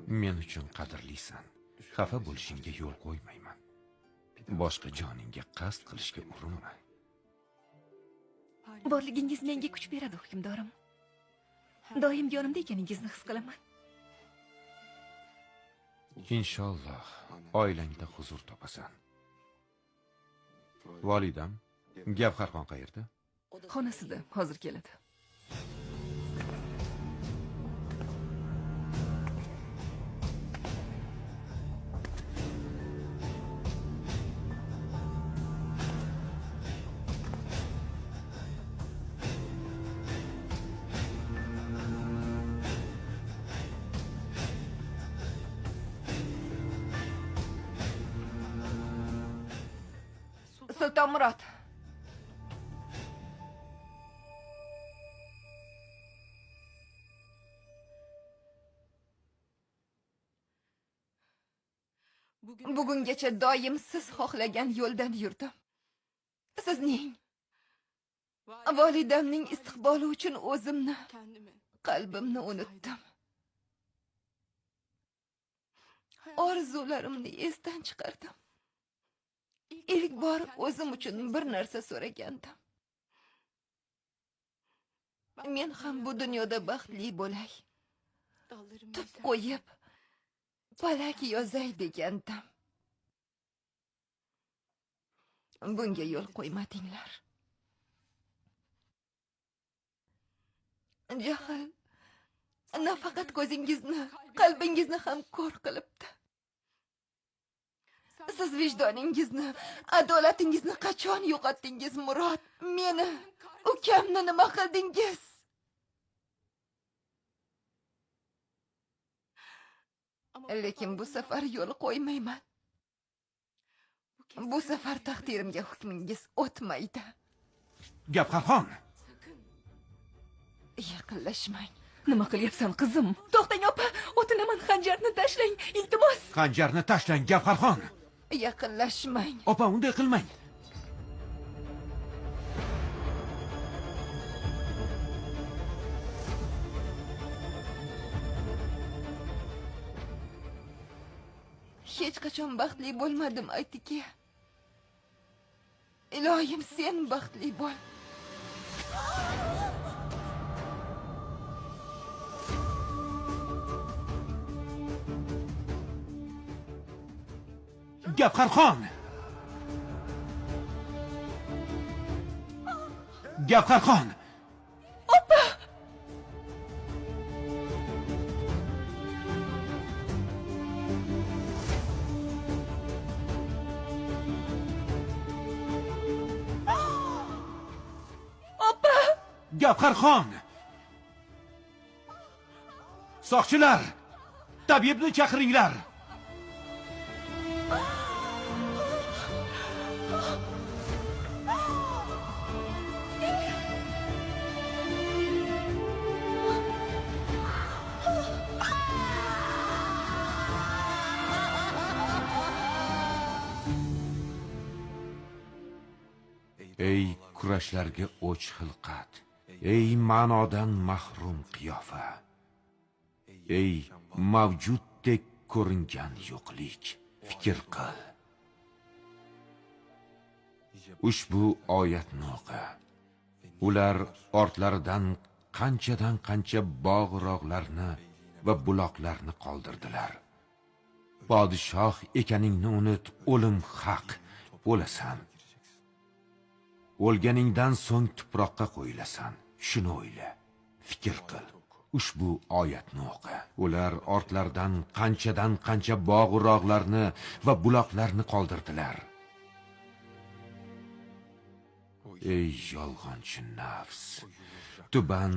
Men uchun qadrlisan. Xafa bo'lishingga yo'l qo'ymayman. Boshqa joningga qasd qilishga urinma. Borligingiz menga kuch beradi, hukmdorim. Doim yonimda ekaningizni his qilaman. Inshaalloh oilangda huzur topasan. Volidam, Gavharxon qayerda? Xonasida, hozir keladi. Sulton Murod. Bugungacha doim siz xohlagan yo'ldan yurdim. Sizning volidamning istiqboli uchun o'zimni, qalbimni unutdim. Orzularimni esdan chiqardim. İlk bor o'zim uchun bir narsa so'ragandim. Men ham bu dunyoda baxtli bo'lay, tub qo'yib palak yozay degandim. Bunga yo'l qo'ymadinglar. Jahl nafaqat ko'zingizni, qalbingizni ham ko'r qilibdi. Siz vijdoningizni, adolatingizni qachon yo'qotdingiz, Murod? Meni, ukamni nima qildingiz? Lekin bu safar yo'l qo'ymayman. Bu safar taqdirimga hukmingiz o'tmaydi. Gavharxon! Yaqinlashmang. Nima qilyapsan, qizim? To'xtang, opa, o'tinaman, xanjarni tashlang, iltimos. Xanjarni tashlang, Gavharxon. Yaqinlashmang. Opa, unday qilmang. Hech qachon baxtli bo'lmadim, aytiki. Iloyim, sen baxtli bo'l. Gavharxon! Gavharxon! Opa! Opa! Gavharxon! Soqchilar! Tabibni chaqiringlar! Ey kurashlarga o'ch xilqat, ey ma'nodan mahrum qiyofa, ey mavjuddek ko'ringan yo'qlik, fikr qil. Ushbu oyatni o'qi. Ular ortlaridan qanchadan qancha bog'-rog'larni va buloqlarni qoldirdilar. Podshoh ekaningni unut, o'lim haq, o'lasan. O'lganingdan so'ng tuproqqa qo'yilasan. Shuni o'yla, fikr qil. Ushbu oyatni o'qi. Ular ortlaridan qanchadan qancha bog'-rog'larni va buloqlarni qoldirdilar. Ey yolg'onchi nafs, tuban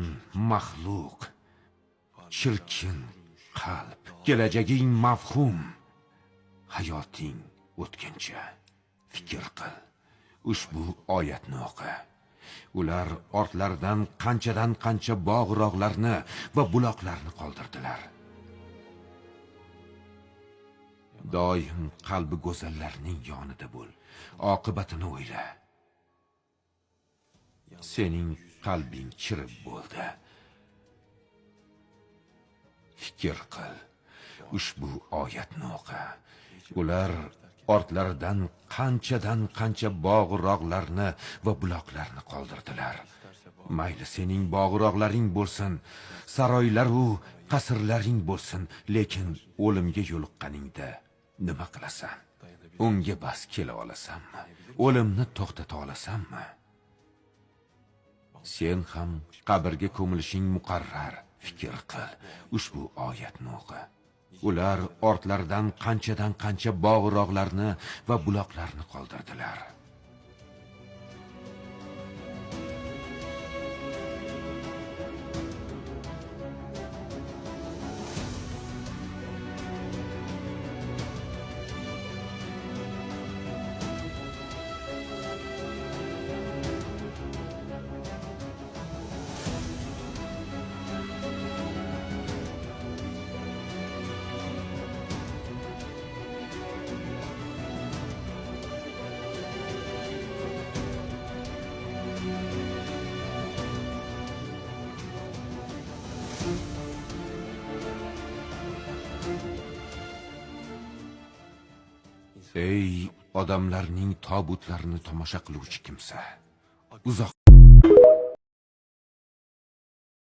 maxluq, chirkin qalb, kelajaging mavhum, hayoting o'tkinchi. Fikr qil. Ushbu oyatni o'qi. Ular ortlaridan qanchadan qancha bog'-rog'larni va buloqlarni qoldirdilar. Doim qalbi go'zallarning yonida bo'l, oqibatini o'yla. Sening qalbing chirib bo'ldi. Fikr qil. Ushbu oyatni o'qi. Ular ortlaridan qanchadan qancha bog'-rog'larni va buloqlarni qoldirdilar. Mayli sening bog'-rog'laring bo'lsin, saroylar u qasrlaring bo'lsin, lekin o'limga yo'liqqaningda nima qilasan? Unga bas kela olasanmi? O'limni to'xtata olasanmi? Sen ham qabrga ko'milishing muqarrar. Fikr qil, ushbu oyatni o'qi. Ular ortlaridan qanchadan qancha bog'-rog'larni va buloqlarni qoldirdilar. Ey odamlarning tobutlarini tomosha qiluvchi kimsa, uzoq